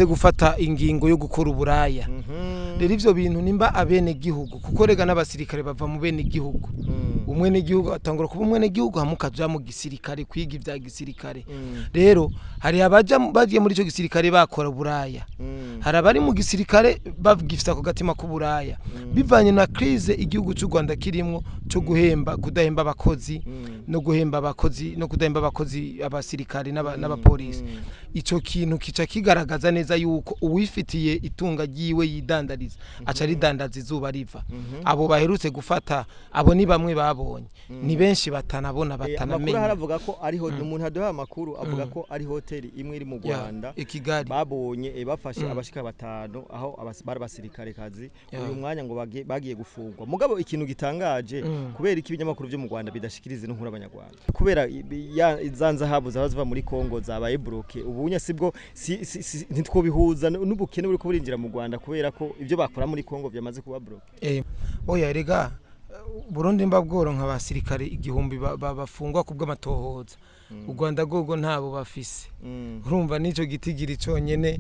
Gufata ingingo yo gukora uburaya. Rero ivyo bintu nimba abene gihugu, kuko rega n'abasirikare bava mu bene gihugu, umwene gihugu atangura kuba umwene gihugu hamwe ukaja mu gisirikare kwiga ivya gisirikare. Rero hari abaja bagiye muri ico gisirikare bakora uburaya, hari abari mu gisirikare bagifise ako gatima k'uburaya bivanye na crise igihugu c'u Rwanda kirimwo co guhemba, kudahemba abakozi no guhemba abakozi no kudahemba abakozi, abasirikare n'abapolisi. Ico kintu kica kigaragaza neza yuko uwifitiye itunga ryiwe yidandariza, aca ridandaza izuba riva. Abo baherutse gufata, abo ni bamwe babonye, ni benshi batanabona, Amakuru batanamenya. Haravuga ko ari umuntu aduha amakuru avuga ko ari hoteli imwe iri mu Rwanda i Kigali. Babonye bafashe abashika batanu aho bari abasirikare kazi. Uyu mwanya ngo bagiye gufungwa. Mugabo ikintu gitangaje, kubera iki ibinyamakuru byo mu Rwanda bidashikiriza ino nkuru abanyarwanda? Kubera za nzahabu zaba ziva muri Kongo zabaye bloqué ubunya, sibwo ntitwobihuza n'ubukene buriko burinjira mu Rwanda, kubera ko ibyo bakora muri Kongo byamaze kuba bloqué? Oya, rega Burundi mba bworonka abasirikare 1000 bafungwa kubw'amatohoza, u Rwanda rwogo ntabo bafise. Urumva n'ico gitigiri conyene,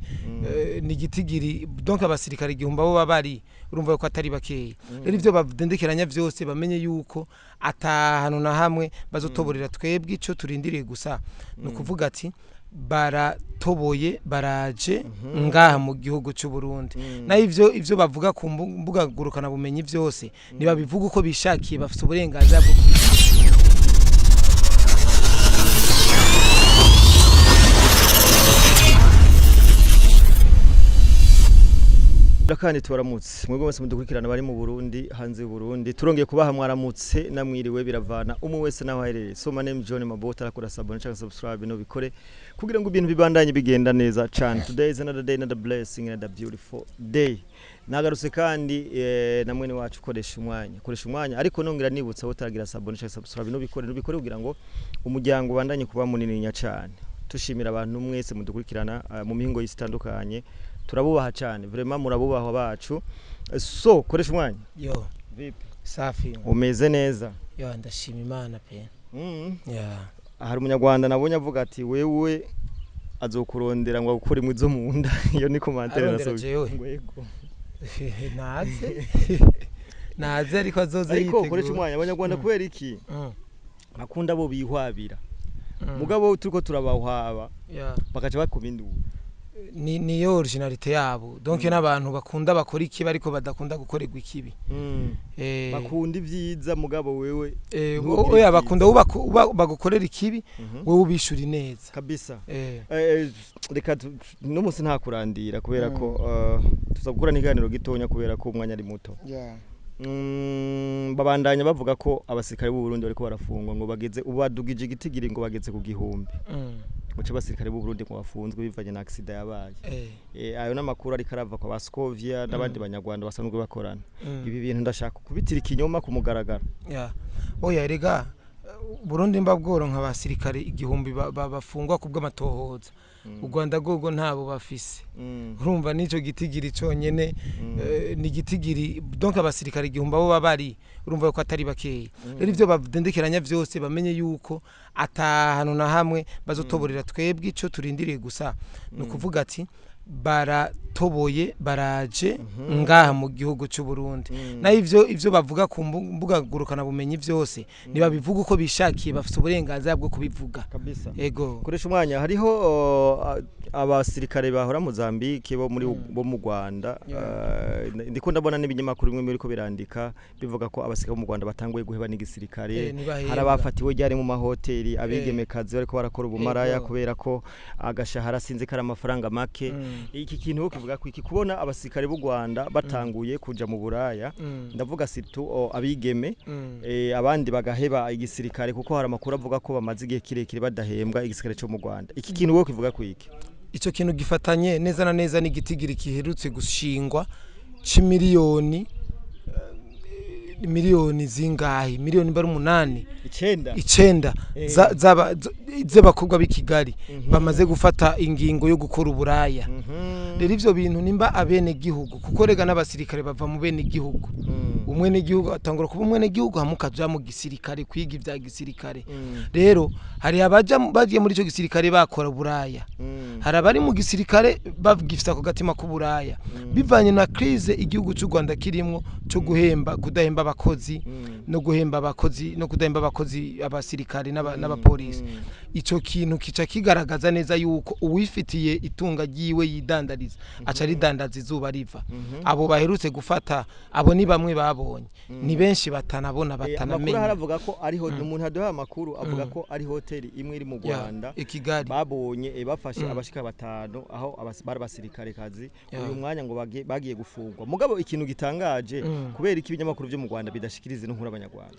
ni gitigiri, donc abasirikare 1000 abo bari, urumva ko atari bakeya. Rero ivyo badendekeranya vyose bamenye yuko ata hantu na hamwe bazotoborera. Twebwe ico turindiriye gusa ni ukuvuga ati baratoboye, baraje ngaha mu gihugu c'u Burundi. Naho ivyo bavuga ku mbuga ngurukana bumenyi vyose, nibabivuga uko bishakiye, bafite uburenganzira bwo kubivuga. Kandi tubaramutse mwebwe mwese mudukurikirana, bari mu Burundi, hanze y'u Burundi. Turongeye kubaha mwaramutse namwiriwe, biravana umwe wese naho aherereye. So my name is John Mabota. Arakora s'abonner cyangwa subscribe, no bikore kugira ngo ibintu bibandanye bigenda neza cyane. Today is another day, another blessing, another beautiful day. Nagarutse kandi na mwene wacu ukoresha umwanya, koresha umwanya. Ariko nongera nibutsa aho utaragira s'abonner cyangwa subscribe, no bikore, no bikore kugira ngo umuryango ubandanye kuba munini cyane. Tushimira abantu mwese mudukurikirana mu mihingo y'isi itandukanye. Turabubaha cyane, vraiment murabubahwa bacu. So koresha umwanya. Yo. Vipi? Safi. Umeze neza? Yo, ndashima Imana pe. Yeah. Hari umunyarwanda nabonye avuga ati wewe azokurondera ngo agukuremo izo mu nda. Iyo ni commentaire. Arondera Nasomye. jewe? Ngo yego. Naze, naze, ariko azoze Ariko koresha yitegura. umwanya, abanyarwanda kubera iki bakunda bo bihwabira, mugabo turiko turabahwaba bakaca bakoma induru? Ni niyo originalité yabo, donc n'abantu bakunda bakora ikibi ariko badakunda gukorerwa ikibi. Bakunda ibyiza, mugabo wewe ntugire oya, ibyiza. Bakunda bagukorera ikibi, wowe ubishura ineza. Kabisa. Reka no munsi nta kurandira, kubera ko tuza gukora n'ikiganiro gitonya, kubera ko umwanya ari muto. Babandanya bavuga ko abasirikare b'u Burundi bariko barafungwa, ngo bageze ubu badugije igitigiri, ngo bageze ku 1000. Muce abasirikare b'u Burundi ngo bafunzwe bivanye na accident yabaye. Ayo n'amakuru ariko arava kwa Baskovia n'abandi banyarwanda basanzwe bakorana. Ibi bintu ndashaka kubitira ikinyoma ku mugaragaro. Yeah. Oya, rega Burundi mba bworonka abasirikare 1000 bafungwa kubw'amatohoza, u Rwanda rwogo ntabo bafise. Urumva n'ico gitigiri conyene, ni gitigiri, donc abasirikare 1000 abo bari, urumva ko atari bakeya. Rero ivyo badendekeranya vyose bamenye yuko ata hantu na hamwe bazotoborera. Twebwe ico turindiriye gusa ni ukuvuga ati baratoboye, baraje ngaha mu gihugu c'u Burundi. Naho ivyo bavuga ku mbuga ngurukana bumenyi vyose, nibabivuga uko bishakiye, bafite uburenganzira bwo kubivuga. Kabisa. Ego. Koresha umwanya, hariho abasirikare bahora Mozambique bo muri bo mu Rwanda. Ndiko ndabona n'ibinyamakuru bimwe biriko birandika bivuga ko abasirikare bo mu Rwanda batanguye guheba n'igisirikare. Ntibahembwa. Hari abafatiwe ryari mu mahoteli, abigemekazi bariko barakora ubumaraya, kubera ko agashahara sinzi ko ari amafaranga make. Iki kintu wo kivuga ko iki kubona abasirikare b'u Rwanda batanguye kuja mu buraya, ndavuga surtout abigeme, abandi bagaheba igisirikare, kuko hari amakuru avuga ko bamaze igihe kirekire badahembwa, igisirikare cyo mu Rwanda. Iki kintu wowe kivuga ko iki? Ico kintu gifatanye neza na neza n'igitigiri giherutse gushingwa c'imiliyoni, miliyoni zingahe, miliyoni bari 8. 9. 9 z'abakobwa b'i Kigali bamaze gufata ingingo yo gukora uburaya. Rero ivyo bintu nimba abene gihugu, kuko rega n'abasirikare bava mu bene gihugu. Umwene gihugu atangura kuba umwene gihugu hamukaja mu gisirikare kwiga ivya gisirikare. Rero hari abaja bagiye muri ico gisirikare bakora buraya, hari abari mu gisirikare bagifite ako gatima k'uburaya, bivanye na crise igihugu cy'u Rwanda kirimwo cyo guhemba, kudahemba abakozi, no guhemba abakozi no kudahemba abakozi, abasirikare n'abapolisi. Ico kintu kica kigaragaza neza yuko uwifitiye itunga ryiwe yidandariza, aca ridandaza izuba riva. Abo baherutse gufata, abo ni bamwe babonye, ni benshi batanabona, Amakuru batanamenya. Haravuga ko ari umuntu aduha amakuru avuga ko ari hoteli imwe iri mu Rwanda I Kigali. babonye bafashe abashika 5 aho bari abasirikare kazi. Uyu mwanya ngo bagiye gufungwa. Mugabo ikintu gitangaje, kubera iki ibinyamakuru byo mu Rwanda bidashikiriza inkuru abanyarwanda?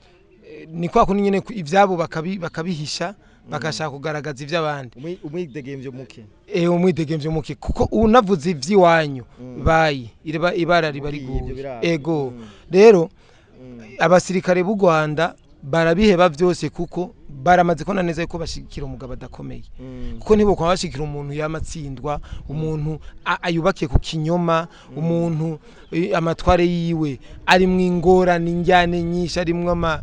Ni kwa kundi nyene ivyabo bakabihisha, bagashaka kugaragaza ivy'abandi. Umwidegemvyo muke. Umwidegemvyo muke, kuko unavuze ivy'iwanyu bayi ibara riba Ugiye ivyo riguye. Birazwi. Ego. Rero abasirikare b'u Rwanda barabiheba byose, kuko baramaze kubona neza yuko bashigikira umugabo adakomeye, kuko ntibokwa bashigikira umuntu yamatsindwa, umuntu ayubakiye ku kinyoma, umuntu amatware yiwe arimwo ingorane, injyane nyinshi, arimwo ama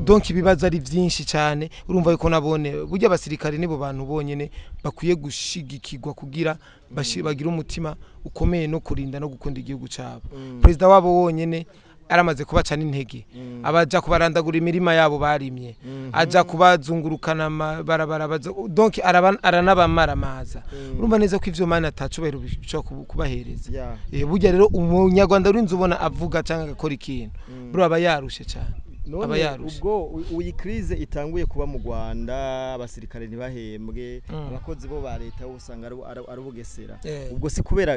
donc ibibazo ari byinshi cyane. Urumva yuko nabone burya abasirikare nibo bantu bonyene bakwiye gushigikirwa kugira bagire umutima ukomeye no kurinda no gukunda igihugu cyabo. Perezida wabo wonyene aramaze kubaca n'intege, abaja kubarandagura imirima yabo barimye, aja kubazungurukana amabarabara, donc aranabamaramaza. Urumva neza ko ivyo mana atacubahiro bishobora kubahereza. Burya rero umunyarwanda urinze ubona avuga cyangwa agakora ikintu, buriya aba yarushe cyane, aba None yarushe. ubwo iyi crise itanguye kuba mu Rwanda, abasirikare ntibahembwe, abakozi bo ba leta bo usanga ari ubugesera. Ubwo si kubera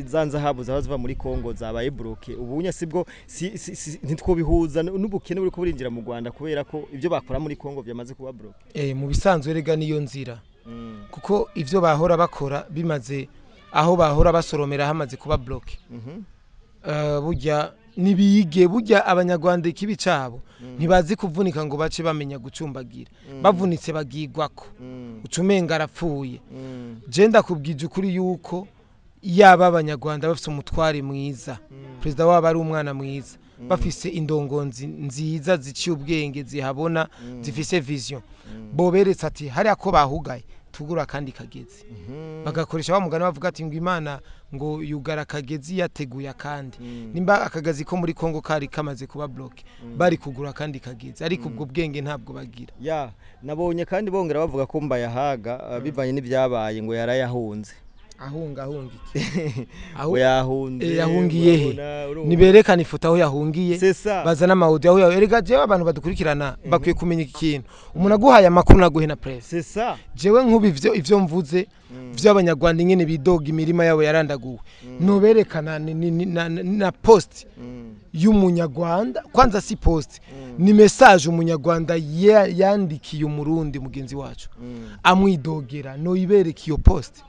za nzahabu zaba ziva muri Congo zabaye bloqué ubunya? Sibwo ntitwobihuza n'ubukene buriko burinjira mu Rwanda kubera ko ibyo bakora muri Congo byamaze kuba bloqué? Mu bisanzwe rega niyo nzira, kuko ivyo bahora bakora bimaze, aho bahora basoromera hamaze kuba bloqué. Burya nibige, burya abanyarwanda ikibi cabo ntibazi kuvunika ngo bace bamenya gucumbagira. Bavunitse bagigwako, ucumenga arapfuye. Je ndakubwije ukuri yuko yaba abanyarwanda bafise umutware mwiza, perezida wabo ari umwana mwiza, bafise indongonzi nziza ziciye ubwenge, zihabona, zifise vision, boberetse ati hariya ko bahugaye tugura akandi kagezi, bagakoresha wa mugani bavuga ati ngo Imana ngo yugara akagezi yateguye akandi. Nimba akagazi ko muri Kongo kari kamaze kuba bloqué, bari kugura akandi kagezi, ariko ubwo bwenge ntabwo bagira. Ya, nabonye kandi bongera bavuga ko Mbayahaga, bivanye n'ibyabaye, ngo yarayahunze. Ahunga iki? Ngo yahunze. Yahungiye he? Urabona, urumva. Niberekane ifoto aho yahungiye. C'est ça. Bazana ama audio aho erega jewe abantu badukurikirana bakwiye kumenya iki kintu: umuntu aguhaye amakuru naguhe na presse. C'est ça. Jewe nk'ubu ivyo mvuze vy'abanyarwanda ingene bidoga imirima yabo yarandaguwe, noberekana na post y'umunyarwanda. Kwanza si post, ni message umunyarwanda yandikiye umurundi mugenzi wacu amwidogera, noyibereka iyo post.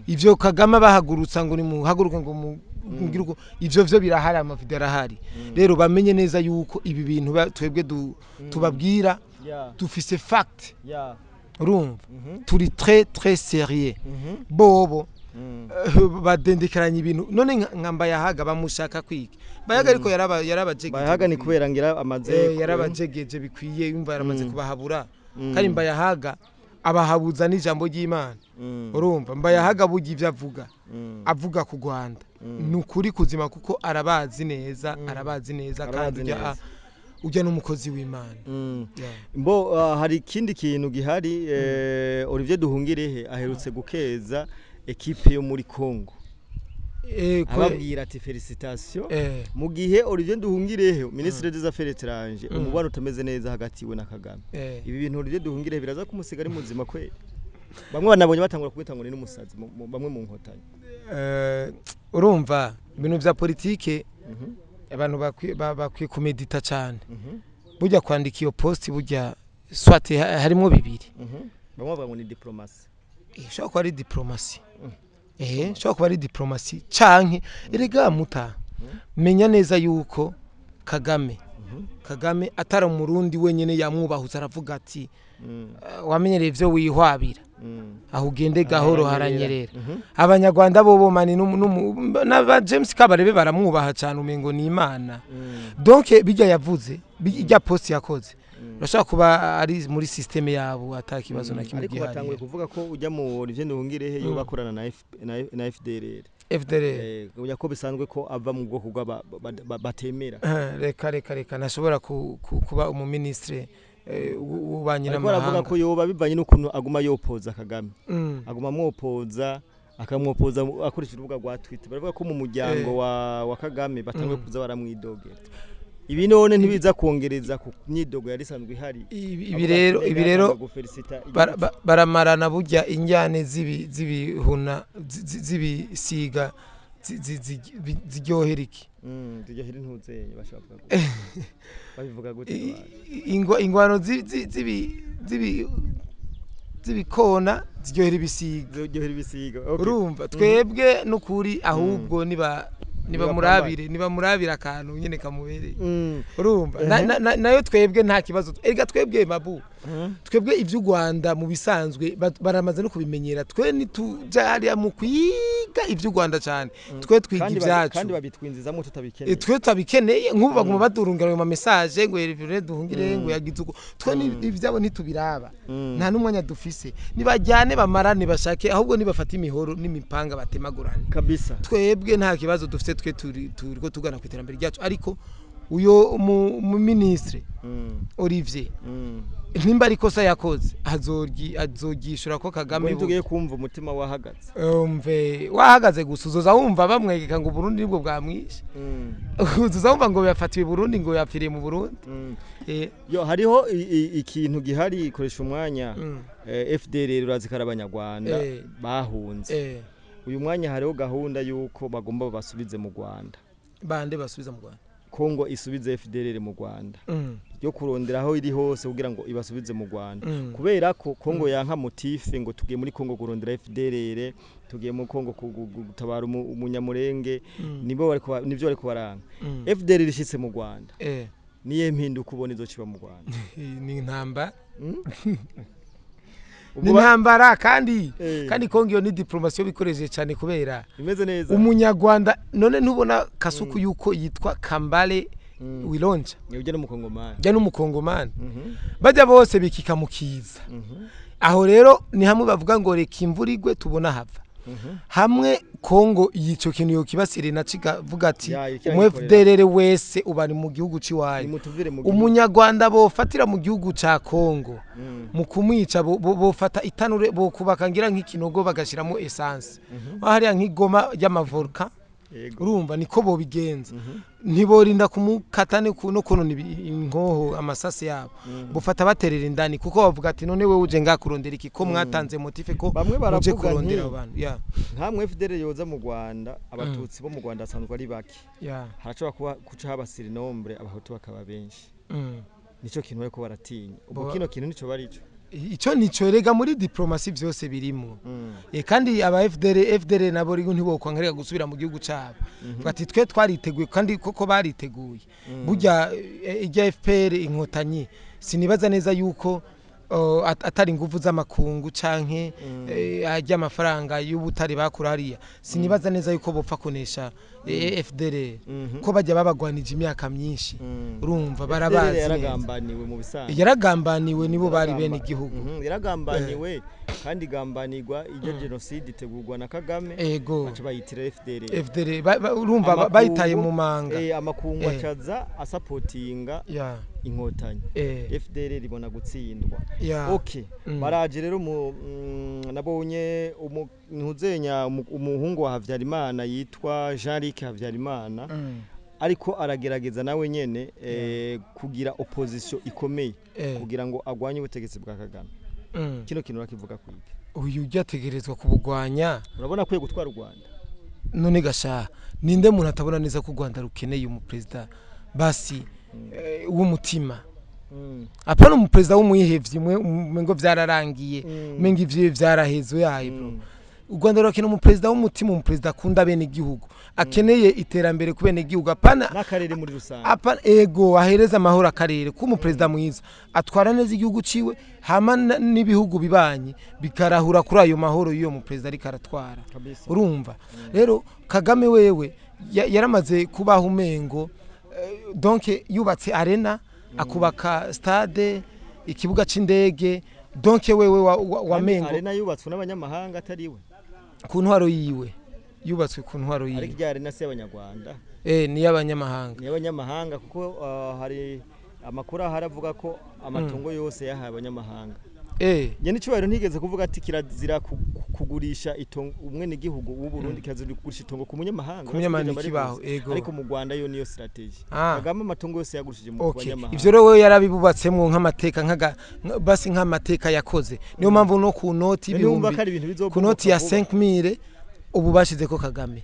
Ivyo Kagame bahagurutsa ngo nimuhaguruke ngo mugire uko, ivyo vyo birahari, ama video arahari. Rero bamenye neza yuko ibi bintu twebwe tubabwira dufise fact. Urumva, turi très très sérieux. Bobo badendekeranya ibintu. None nka Mbayahaga bamushaka kwiga Mbayahaga, ariko yarabajegeje. Mbayahaga ni kubera ngira amaze Yarabajegeje bikwiye, yumva yaramaze kubahabura. Kandi Mbayahaga abahabuza n'ijambo ry'Imana. Urumva, Mbayahaga burya ivyo avuga, avuga ku Rwanda, ni ukuri kuzima, kuko arabazi neza, arabazi neza kandi Arabazi ujya neza. ujya n'umukozi w'Imana. Yeah. Mbo hari ikindi kintu gihari. Olivier Duhungirehe aherutse gukeza ekipe yo muri Congo, ababwira ati félicitations, mu gihe Olivier Nduhungirehe, ministre des Affaires étrangères, umubano utameze neza hagati we na Kagame. Ibi bintu Olivier Nduhungirehe biraza kumusiga ari muzima kweli? Bamwe banabonye batangura kumwita ngo ni n'umusazi bamwe mu nkotanyi. Urumva ibintu vya politike, abantu bakwiye kumedita cyane. Burya kwandika iyo post, burya soit harimo bibiri. Bamwe bavuga ngo ni diplomatie. Ishobora kuba ari diplomatie, ishobora kuba ari diplomatie, canke erega muta menya neza yuko Kagame atari umurundi wenyene yamwubahuza, aravuga ati: "Wamenyereye ivyo wihwabira." Aho ugende gahoro Haranyerera. haranyerera. Abanyarwanda bobo mani n'aba James Kabarebe baramwubaha cyane, umengo ni Imana. Donc bijya yavuze, ijya post yakoze, urashobora kuba ari muri système yabo, ata kibazo na kimwe Ariko gihari. batanguye kuvuga ko ujya mu Olivier Nduhungirehe yo bakorana na FDLR. FDLR. Ujya ko bisanzwe ko ava mu bwoko bw'aba batemera. Reka reka reka, ntashobora kuba umuministre w'ububanyi Ariko baravuga n'amahanga. ko yoba bivanye n'ukuntu aguma yopoza Kagame, aguma amwopoza, akamwopoza akoresheje urubuga rwa Twitter. Baravuga ko mu muryango wa Kagame batanguye kuza baramwidogera. Ibi none ntibiza kongereza ku myidogo yari isanzwe ihari? Ibi rero, ibi rero baramarana burya injyane z'ibihuna z'ibisiga ziryohera iki? Ziryohera intuzenye, bashobora kuvuga gute? Babivuga gute? Ingwano z'ibikona ziryohera ibisiga. Ziryohera ibisiga, okay. Urumva twebwe n'ukuri, ahubwo niba nibamurabire, nibamurabire akantu nyene kamubereye. Urumva nayo twebwe nta kibazo. Erega twebwe mabu, twebwe iby'u Rwanda mu bisanzwe baramaze no kubimenyera. Twe ntituja hariya mu kwiga iby'u Rwanda cyane, twe twiga Kandi ibyacu. Kandi babitwinzizamo tutabikeneye. Twe tutabikeneye. Nk'ubu baguma badurungira ayo ma message ngo Hervé Duhungire ngo yagize uko. Twe ibyabo ntitubiraba, nta n'umwanya dufise. Nibajyane bamarane bashake, ahubwo nibafate imihoro n'imipanga batemagurane. Kabisa. Twebwe nta kibazo dufite, twe turi turiko tugana ku iterambere ryacu. Ariko uyo mu ministre Olivier, nimba ari ikosa yakoze, azogishura ko Kagame. Ubwo tugiye kumva umutima wahagaze. Umve, wahagaze gusa, uzoza wumva bamwegeka ngo Burundi nibwo bwamwishe. Uzoza wumva ngo yafatiwe Burundi, ngo yapfiriye mu Burundi. Yo hariho ikintu gihari, koresha umwanya. FDLR urazi ko ari abanyarwanda bahunze. Uyu mwanya hariho gahunda y'uko bagomba babasubize mu Rwanda. Bande basubiza mu Rwanda? Kongo isubize FDLR mu Rwanda, yo kurondera aho iri hose kugira ngo ibasubize mu Rwanda, kubera ko Kongo yanka motif ngo tugiye muri Kongo kurondera FDLR, tugiye mu Kongo gutabara umunyamurenge. Nibo bariko nivyo bariko baranga. FDLR ishitse mu Rwanda, niye mpinduka ubona izociba mu Rwanda? Ni intambara. Ubwo Ni intambara kandi. Kandi Kongo iyo ni diplomasi yo bikoresheje cyane kubera imeze neza. Umunyarwanda none ntubona Kasuku yuko yitwa Kambale Wilonja? Ujya n'umukongomani. Jya n'umukongomani. Bajya bose bikika mu kiza. Aho rero ni hamwe bavuga ngo reka imvura igwe tubona hava. Hamwe Kongo yico kintu yokibasire na kigavuga ati Ya, ikira umu gikorera. FDLR wese uba ari mu gihugu ciwayo. Nimutuvire mu gihugu. Umunyarwanda bofatira mu gihugu ca Kongo, mu kumwica bofata itanure, bokubaka ngira nk'ikinogo bagashiramo essence hariya nk'igoma y'amavolcan. Urumva niko bobigenza, ntiborinda kumukata no konona inkoho amasasi yabo, bufata baterera indani, kuko bavuga ati none wewe uje ngaha kurondera iki, ko mwatanze motif ko Bamwe muje baravuga kurondera abo bantu ya. Nkamwe FDLR yoza mu Rwanda, abatutsi bo mu Rwanda basanzwe ari bake, Ya. harashobora kuba kuca haba surnombre, abahutu bakaba benshi. Nico kintu bariko baratinya ubwo. Kino kintu nico barico. Ico nico erega muri diplomasi vyose birimo. Kandi aba FDR, FDR nabo rero ntibokwankareka gusubira mu gihugu cabo. Bati twe twariteguye, kandi koko bariteguye. Burya ijya FPR Inkotanyi, sinibaza neza yuko atari inguvu z'amakungu canke ajya amafaranga y'ubutare bakura hariya, sinibaza neza yuko bopfa kunesha FDR, ko bajya babagwanije imyaka myinshi. Urumva FDLR barabazi neza. Yaragambaniwe mu bisanzwe. Yaragambaniwe, nibo bari bene igihugu. Yaragambaniwe kandi igambanirwa, iryo genocide itegurwa na Kagame, baca bayitira FDLR. FDR urumva bayitaye mu manga. Amakungu acaza asapotinga inkotanyi, FDLR ibona gutsindwa. Okay. Baraje rero mu nabonye ntuzenya umuhungu wa Habyarimana yitwa Jean-Luc Habyarimana, ariko aragerageza nawe nyene kugira opposition ikomeye kugira ngo agwanye ubutegetsi bwa Kagame. Kino kintu urakivuga kwiki? Uyu ujya ategerezwa kubugwanya. Urabona akwiye gutwara u Rwanda? None gashaha, ninde muntu atabona neza ko u Rwanda rukeneye umuperezida basi w'umutima, apana umuperezida w'umwihevyi mwe ngo vyararangiye, umenga ivyiwe vyaraheze yaye bro. U Rwanda rurakeneye umuperezida w'umutima, umuperezida akunda bene igihugu, akeneye iterambere ku bene igihugu, apana n'akarere muri rusange. Apa ego, ahereza amahoro akarere. Kuba umuperezida mwiza atwara neza igihugu ciwe, hama n'ibihugu bibanyi bikarahura kuri ayo mahoro y'uyo muperezida ariko aratwara. Kabisa. Urumva rero Kagame wewe yaramaze kubaho umengo donc yubatse arena, akubaka stade, ikibuga c'indege, donc wewe Kandi wamengo arena yubatswe n'abanyamahanga atari we. Ku ntwaro yiwe, yubatswe ku ntwaro Ariko yiwe. irya arena si y'abanyarwanda. Ni y'abanyamahanga. Ni y'abanyamahanga kuko hari amakuru ahari avuga ko amatongo yose yahaye abanyamahanga. Nyene icyubahiro ntigeze kuvuga ati kirazira kugurisha itongo umwenegihugu w'u Burundi, kirazira kugurisha itongo ku munyamahanga. Ku munyamahanga Uretse ntikibaho, ibyo ego. Ariko mu Rwanda yo niyo strategy. Kagame amatongo yose yagurishije mu banyamahanga. Ivyo rero wewe yarabibubatsemwo nk'amateka, basi nk'amateka yakoze. Niyo mpamvu no ku noti None wumva ibihumbi ko ari ibintu bizobomoka ku noti ya vuba. 5000 ubu bashizeko Kagame.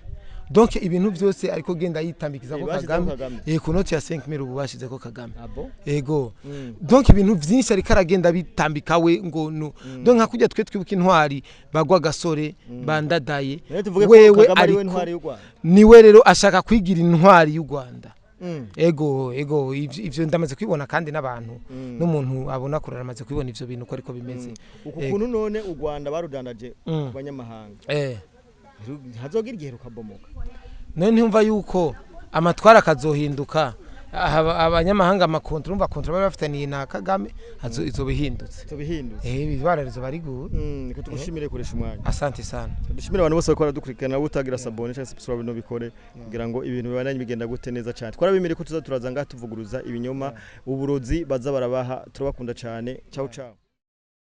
Donc ibintu byose ariko genda yitambikiza ko Bashizeko Kagame. Kagame. Ku noti ya 5000 ubu bashizeko Kagame. Abo? Ego. Donc ibintu vyinshi ariko aragenda bitambika we ngo no. Donc nka kurya twe twibuka intwari bagwa gasore bandadaye. None tuvuge ko Wewe Kagame ari we ariko ntwari y'u Rwanda? Niwe rero ashaka kwigira intwari y'u Rwanda. Ego, ivyo ndamaze kwibona kandi n'abantu n'umuntu abona kure aramaze kwibona ivyo bintu ko ariko bimeze. Uku Ego. kuntu none u Rwanda barudandaje ku banyamahanga, ntihazogira igihe rukabomoka? None ntiyumva yuko amatwara akazohinduka, abanyamahanga amakontra, urumva kontra bari bafitaniye na Kagame izoba ihindutse. Tubihindutse. Ibara rizoba riguye. Reka tugushimire kuresha umwanya. Asante sana. Dushimire abantu bose bariko baradukurikirana, utagira s'abonner cyangwa subscribe no bikore kugira ngo ibintu bibandanye bigenda gute neza cyane. Twarabimire ko tuza turaza ngaha tuvuguruza ibinyoma, uburozi baza barabaha. Turabakunda cyane. Ciao ciao.